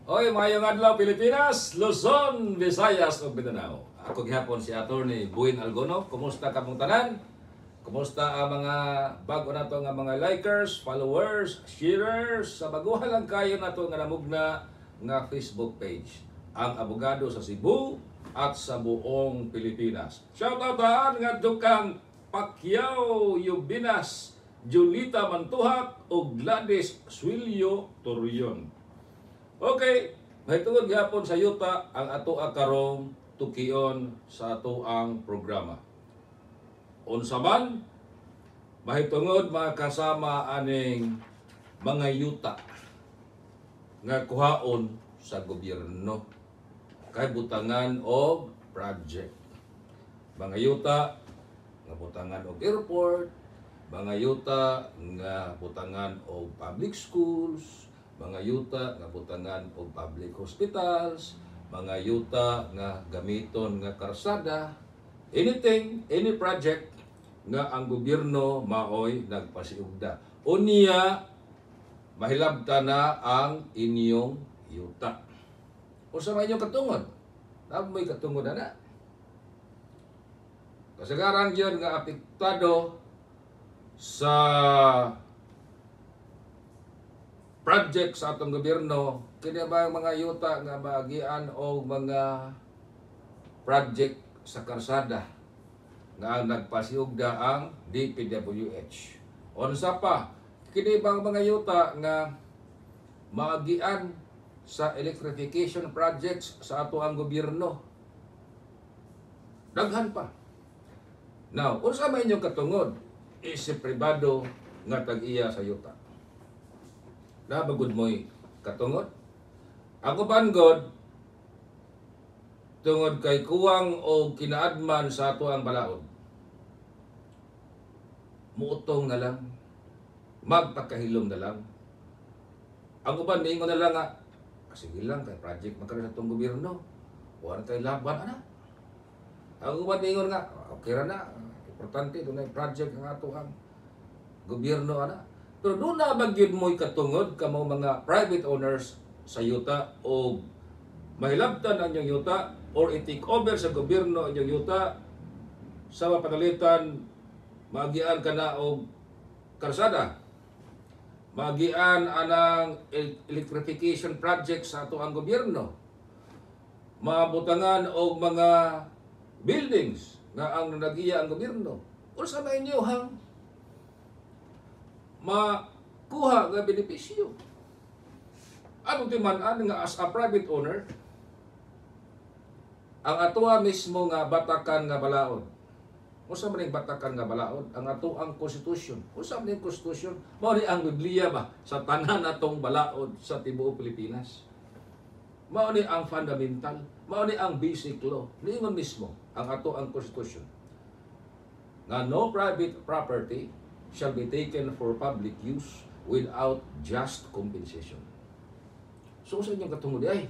Oy, maayong adlaw, Pilipinas, Luzon, Visayas ug Mindanao. Ako gihapon si Attorney Buin Algono. Kumusta kamong tanan? Kumusta ang mga bago nato nga mga likers, followers, sharers sa baguhan lang kayo nato nga namugna nga Facebook page? Ang Abogado sa Cebu at sa buong Pilipinas. Shout out taan ngadto kang Pacquiao Yubinas, Julita Mantuhak ug Gladys Suilio Torion. Okay, mahitungod gihapon sa yuta ang ato karong tukion sa ato ang programa. Unsa man mahitungod, mga kasama, aning mga yuta nga kuhaon sa gobyerno kay butangan og project? Mga yuta nga butangan og airport, mga yuta nga butangan og public schools, mga yuta nga butangan og public hospitals, mga yuta nga gamiton nga karsada, anything, any project nga ang gobyerno maoy nagpasiugda. Unya, mahilabta na ang inyong yuta. Unsa man inyong katungod? Naa mo'y katungod ana? Kasagaran gyud nga apektado sa project sa atong gobyerno kini ba ang mga yuta nga maagian og mga project sa karsada nga ang nagpasiugda ang DPWH. Unsa pa? Kini ba ang mga yuta nga maagian sa electrification projects sa ato ang gobyerno? Daghan pa. Now, unsa man inyong katungod isip pribado nga tag-iya sa yuta? Naa ba gud mo'y katungod? Ako man god, tungod kay kuwang o kinaadman sa ato ang balaod, muutong na lang, magpakahilom na lang. Ang uban niingon na lang nga, "Ah, sige lang kay project man karon sa atong gobyerno. Wa na kay laban ana." Ang uban niingon nga, "Ah, okay ra na, importante dunay project ang ato ang gobyerno ana." Pero duna ba gyud mo'y katungod kamo mga private owners sa yuta o mahilabtan ang inyong yuta or i-take over sa gobyerno ang inyong yuta sa mapanalitan maagian ka na og karsada, maagian anang electrification project sa ato ang gobyerno, mabutangan og mga buildings nga ang nagiya ang gobyerno? Unsa man inyohang makuha nga benepisyo? Atong timan-an nga as a private owner, ang atoa mismo nga batakan nga balaod. Unsa man ning batakan nga balaod? Ang ato ang constitution. Unsa man ning constitution? Mao ni ang Biblia ba sa tanan natong balaod sa tibuok Pilipinas. Mao ni ang fundamental, mao ni ang basic law. Niingon mismo ang ato ang constitution nga no private property shall be taken for public use without just compensation. So sa inyong katungod ay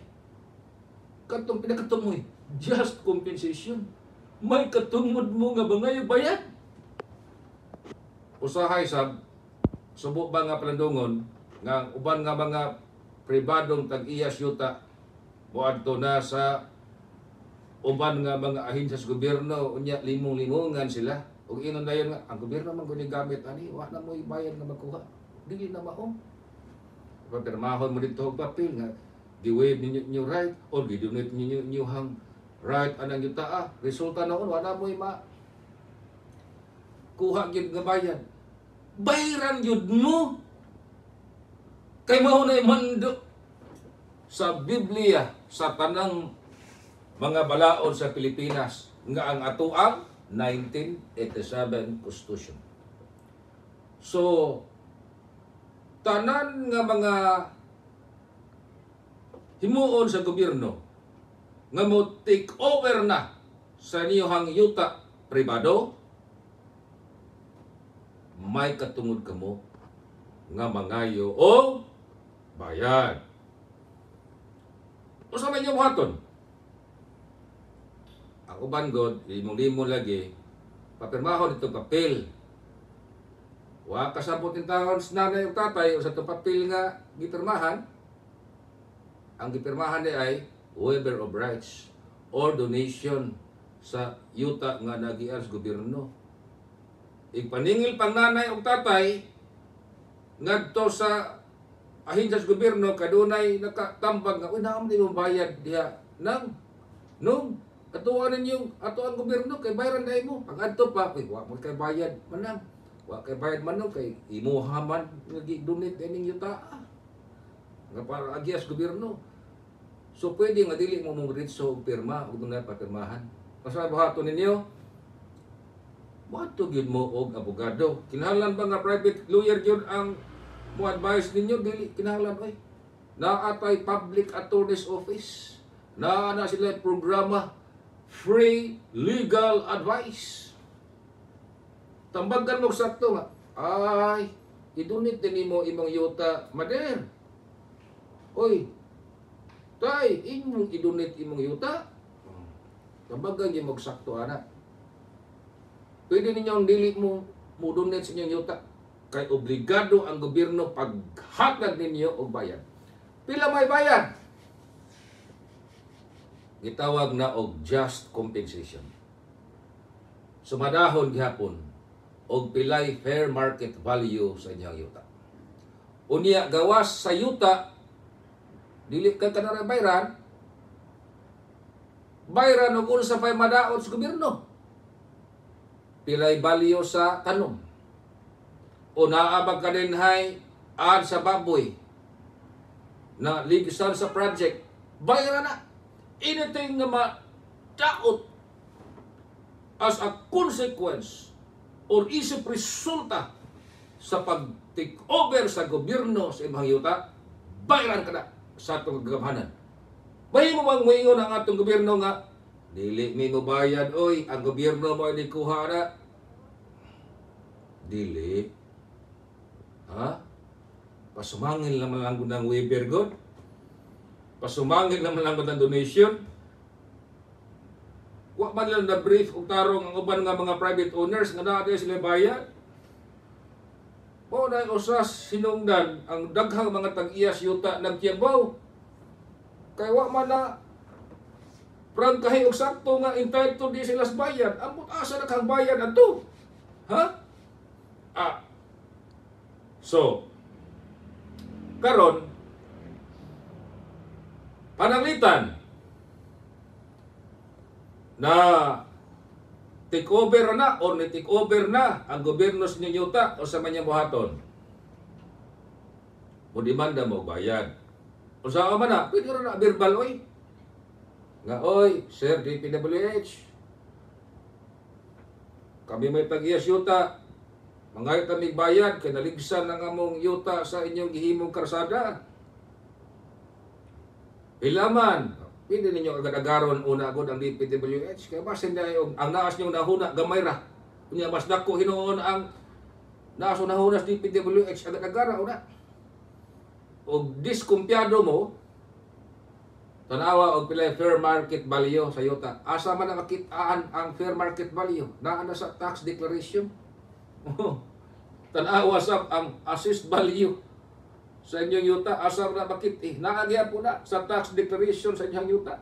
katong pinakatumoy, just compensation. May katungod mo nga bangay bayad. Usahay sab subo ba nga palandungon nga ang uban nga mga pribadong tag-iya yuta moadto na sa uban nga mga ahensya sa gobyerno, unya limong-limongan sila ug inon dayon nga ang gobyerno man gud gamit ani, wa na mo'y bayad nga makuha, dili na mao. Papirmahon mo dito og papel nga gi-waive ninyo inyo right or gi-donate ninyo inyong right anang yuta. Resulta noon, wala mo'y ma kuha gyud nga bayad. Bayran gyud mo kay mao na mando sa Biblia sa tanang mga balaod sa Pilipinas nga ang atoang 1987 Constitution. So, tanan nga mga himuon sa gobyerno nga mo take over na sa inyong yuta pribado, may katungod kamo nga mangayo o bayad. Unsa man inyong buhaton? Ang uban god, limong-limong lagi, papirmahon itong papel. Wa kasabot in taon sa nanay ug tatay o sa itong papel nga gipirmahan. Ang gipirmahan ni ay waiver of rights or donation sa yuta nga nagian sa gobyerno. Igpaningil pang nanay og tatay ngadto sa ahensya sa gobyerno kadunay nakatambag nga, "Uy, naa man mo bayad diha nang nung atuan ninyong ato ang gobyerno kay bayaran dai mo." Pag adto pa, "Uy, wa man kay bayad manang, wa kay bayad manong kay imuha man nga gi-donate ining yuta nga para agyas gobyerno." So pwede nga dili mo mong ritso og pirma ug dunay papirmahan. Kasi buhaton ninyo, moadto gyud mo og abogado. Kinahanglan ba nga private lawyer gyud ang mo advise ninyo? Dili kinahanglan oy. Naa tay Public Attorney's Office. Naa na sila programa, free legal advice. Tambagan mo sakto nga, "Ay, i-donate din nimo imong yuta, mader. Oy, tay, imong i-donate imong yuta." Tambagan gyud mo sakto ana. Pwede ninyong dili mo mo donate sa inyong yuta kay obligado ang gobyerno paghatag ninyo og bayad. Pila may bayad? Gitawag na og just compensation. Sumadahon gihapon og pilay fair market value sa inyong yuta. Unya gawas sa yuta, dili ka kanara bayran, bayran og unsa pay madaot sa gobyerno. Pilay value sa tanom. O naa ba ka dinhay ad sa baboy na ligsan sa project, bayaran na. Anything nga madaot as a consequence or isip resulta sa pag-take over sa gobyerno sa imong yuta, bayaran ka na sa atong kagamhanan. Mahimo bang moingon ang atong gobyerno nga, "Dili mi mo bayad oy, ang gobyerno mo ay kuha na"? Dili. Ha? Pasumangil naman lang ng waiver god. Pasumangil naman lang ng donation. Wa man lang na brief og tarong ang uban nga mga private owners nga naa sila bayad. Mao na usas sinungdan ang daghang mga tag-iyas yuta nagtiyabaw. Kay wa man na prangkahi og sakto nga entitled di sila sa bayad. Ambot asa na kang bayad adto? Ha? Ah. So, karon pananglitan na take over na or ni take over na ang gobyerno sa inyong yuta o sa manyang buhaton. Mo demanda mo bayad. O sa man na, pwede ra na verbal oy. Nga, "Oy, Sir DPWH. Kami may tag-iyas yuta. Mangayo kami bayad kay naligsan ang among yuta sa inyong gihimong karsada. Pila man?" Pwede ninyo agad-agaron una agad ang DPWH. Kaya basin na ang naas niyong nahuna, gamay ra. Unya mas dako hinuon ang naas o nahuna sa DPWH, agad-agara una. Og diskumpiyado mo, tanawa og pila fair market value sa yuta. Asa man ang makitaan ang fair market value? Naa na sa tax declaration. Tanawa sa ang assessed value sa inyong yuta, asa man na makit eh. Naa po na sa tax declaration sa inyong yuta.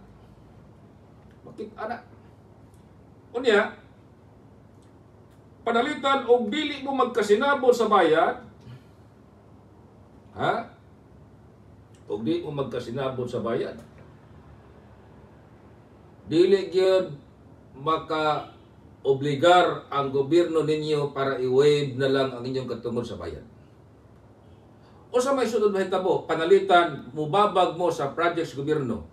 Makita na. Unya, panalitan og dili mo magkasinabot sa bayad, ha? Og di mo magkasinabot sa bayad, dili gyud maka obligar ang gobyerno ninyo para i-waive na lang ang inyong katungod sa bayad. O sa may sunod mahitabo, panalitan, mubabag mo sa project sa gobyerno,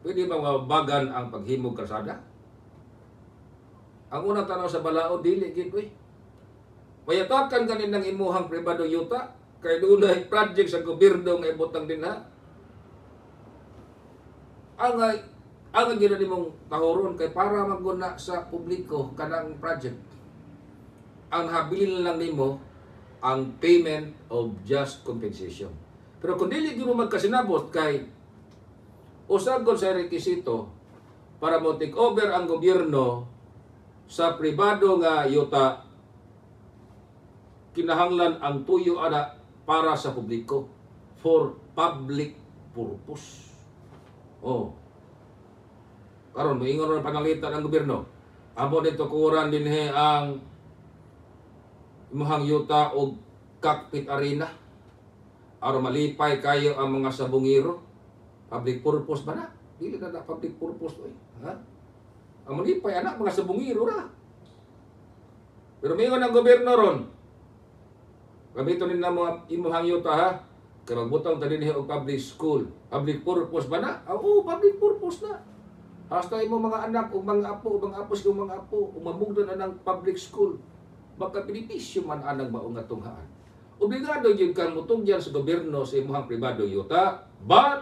pwede ba mabagan ang paghimog karsada? Ang unang tanaw sa balaod, dili gid oy. Mayatakan ganin ng imuhang pribado yuta kay dunay project sa gobyerno nga ibutang dinha. Ang gina nimong tahoron kay para maguna sa publiko kanang project. Ang habilin lang nimo ang payment of just compensation. Pero kung dili gyud mo magkasinabot kay usagol sa rekisito para mo take over ang gobyerno sa pribado nga yuta, kinahanglan ang tuyo ana para sa publiko, for public purpose. Oh. Karon moingon na panalita ng gobyerno. Amo dito kuran dinhi ang imuhang yuta og cockpit arena. Aron malipay kayo ang mga sabungero. Public purpose ba na? Dili na na public purpose oy. Ha? Ang malipay anak mga sabungero ra. Pero mingon ang gobyerno ron. Gamiton nila mga imuhang yuta, ha. Kay magbutang ta dinhi og public school. Public purpose ba na? Ah, oo, public purpose na. Hasta imo mga anak ug mga apo, ug mga apos ug mga apo, ug mamugdon anang public school. Makabenepisyo man anang mao nga tunghaan. Obligado gyud kang mutugyan sa gobyerno sa imuhang pribado yuta, but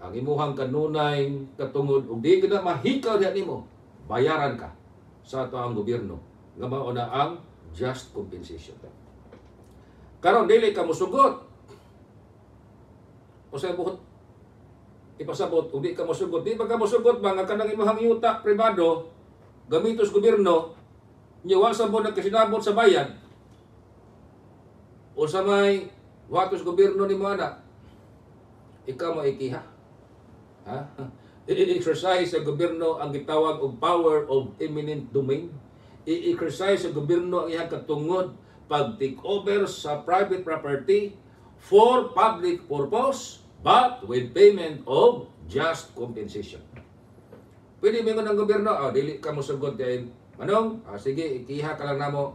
ang imuhang kanunay katungod ug di ka na mahikaw diha nimo, bayaran ka sa ato ang gobyerno nga mao na ang just compensation. Karon dili ka musugot. O sa buhot ipasabot ug di ka mosugot, di ba ka mosugot ba nga kanang imuhang yuta pribado gamitos gobyerno nya wa sa mo nagkasinabot sa bayan o sa may watos gobyerno nimo ana, ikaw mo ikiha, ha? I-exercise sa gobyerno ang gitawag og power of eminent domain. I-exercise sa gobyerno ang iyang katungod pag take over sa private property for public purpose, but with payment of just compensation. Pwede mo ng gobyerno, oh, dili ka mosugot kay manong, ah, sige, ikiha ka lang namo.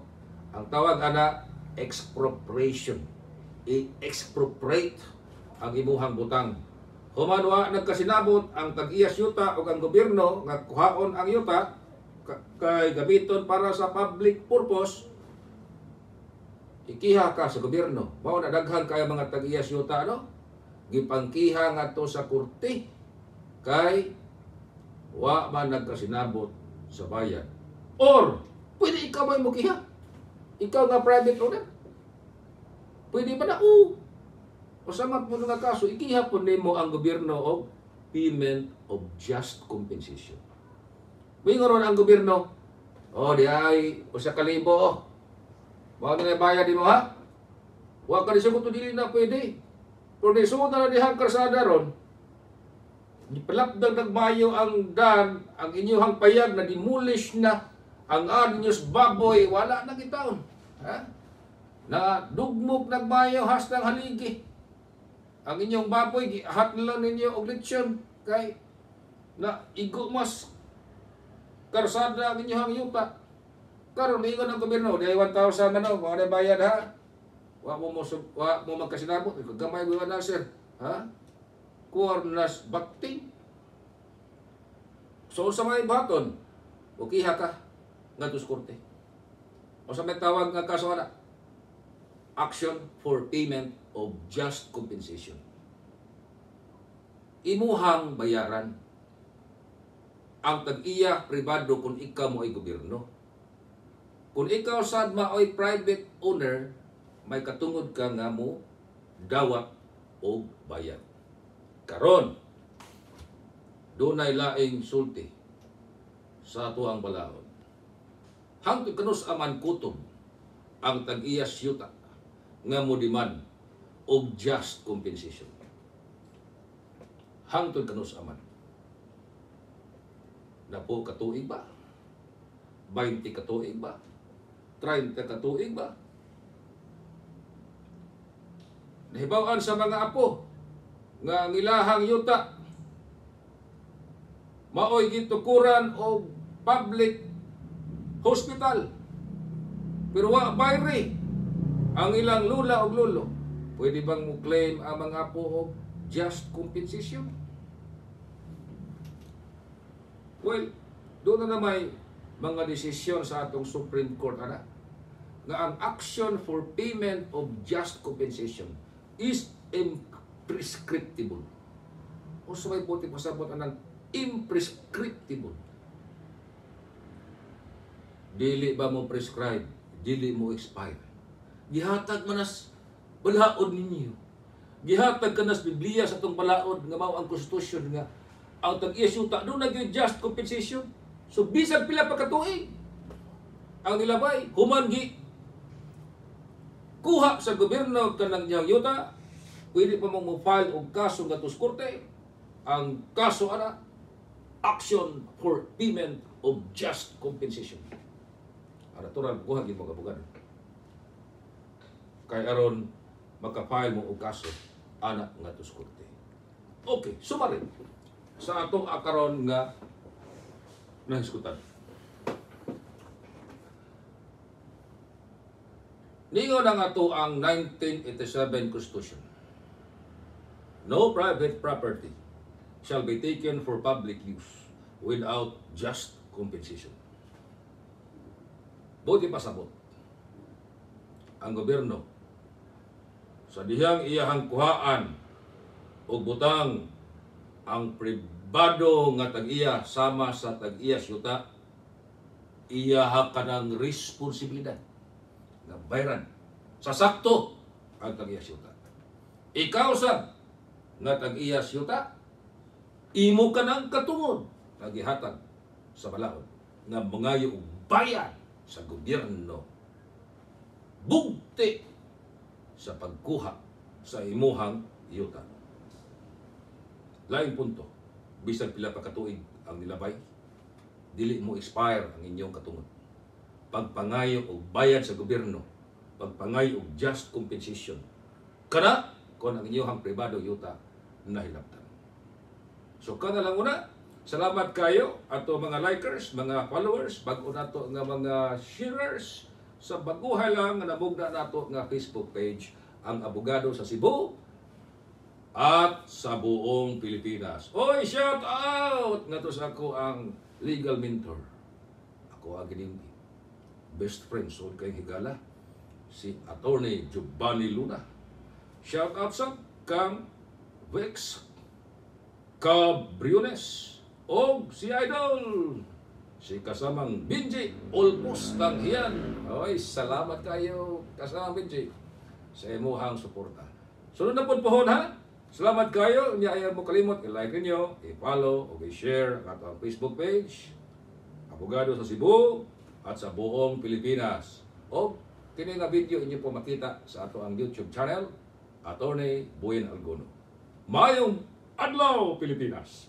Ang tawag ana, expropriation. I-expropriate ang imuhang butang. Human wa nagkasinabot ang tag-iyas yuta o ang gobyerno nga kuhaon ang yuta kay gamiton para sa public purpose, ikiha ka sa gobyerno. Mao na daghan kay mga tag-iyas yuta, no? Gipangkiha ngadto sa korte kay wa man nagkasinabot sa bayan. Or pwede ikaw may mukiha. Ikaw nga private owner. Pwede ba na? Oo. O sa mo nga kaso, ikiha po nimo ang gobyerno og payment of just compensation. Mingon ang gobyerno, "Oh, di ay 1,000, oh. Mao na bayad nimo, ha?" Wa ka di sugot, dili na pwede. Pero di sugot na dihang karsada ron, gipalapdag nagmayo ang dan, ang inyong payag na demolish na, ang ninyos baboy, wala na gitaon. Ha? Na dugmok nagmayo hastang haligi. Ang inyong baboy, giahat na lang ninyo og lechon kay na igo mas karsada ang inyong yuta. Karon miingon ang gobyerno, "Di ay 1,000 na no, mao na bayad, ha." Wa mo magkasinabot, gamay mo na, sir. Ha? Kuwarnas bakting. So sa may buhaton, ukiha ka ngadto sa korte. O sa may tawag nga kaso ana, action for payment of just compensation. Imuhang bayaran ang tag-iya pribado kung ikaw mo ay gobyerno. Kung ikaw sad maoy private owner, may katungod ka nga mo dawat og bayad. Karon, dunay laing sulti sa atuang balaod. Hangtod kanus aman kutob ang tag-iyas yuta nga mo demand og just compensation? Hangtod kanus aman? 10 ka tuig ba? 20 ka tuig ba? 30 ka tuig ba? Nahibaw-an sa mga apo nga ang ilahang yuta maoy gitukuran og public hospital. Pero wa bayri ang ilang lula og lolo. Pwede bang mo claim ang mga apo og just compensation? Well, doon na may mga desisyon sa atong Supreme Court ana nga ang action for payment of just compensation is imprescriptible. O sa may buti pasabot anang imprescriptible? Dili ba mo prescribe, dili mo expire. Gihatag man nas balaod ninyo. Gihatag ka nas Biblia sa atong balaod nga mao ang konstitusyon nga ang tag-iya yuta doon na just compensation. So bisag pila pa ka tuig ang nilabay, human gi kuha sa gobyerno kanang niyang yuta, pwede pa mong mo-file og kaso ngadto sa korte. Ang kaso ana, action for payment of just compensation. Ang natural, kuha gyud mo abogado. Kay aron maka-file mo og kaso ana ngadto sa korte. Okay, summary sa atong akaron nga nahisgutan. Ningon ang ato ang 1987 Constitution. No private property shall be taken for public use without just compensation. Buti pasabot ang gobyerno sa dihang iyahang kuhaan og butang ang pribado nga tag-iya sama sa tag-iya syuta, iyaha kanang responsibilidad nga bayran sa sakto ang tag-iya syuta. Ikaw sab nga tag-iya syuta, imo ka ng katungod nga gihatag sa balaod nga mangayo og bayad sa gobyerno bugti sa pagkuha sa imuhang yuta. Laing punto, bisan pila pa katuig ang nilabay, dili mo expire ang inyong katungod. Pagpangayo og bayad sa gobyerno, pagpangayo og just compensation, kana kon ang inyong pribado yuta nahilabtan. So kana lang una, salamat kayo ato mga likers, mga followers, bag-o nato nga mga sharers sa baguhay lang nga namugna nato nga Facebook page, Ang Abogado sa Cebu at sa buong Pilipinas. Oy, shout out ngadto sa ako ang legal mentor. Ako ang gining best friend so kay higala, si Attorney Giovanni Luna. Shout out sa kang Vex Cabriones og si Idol si kasamang Benji Olpos Tanghian. Oy, salamat kayo, kasamang Benji, sa imuhang suporta. Sunod na pud pohon ha. Salamat kayo. Unya ayaw mo kalimot i-like ninyo, i-follow o i-share ang atong Facebook page, Abogado sa Cebu at sa buong Pilipinas. O kini nga video inyo po makita sa ato ang YouTube channel, Attorney Buyen Algono. Mayong adlaw, Pilipinas!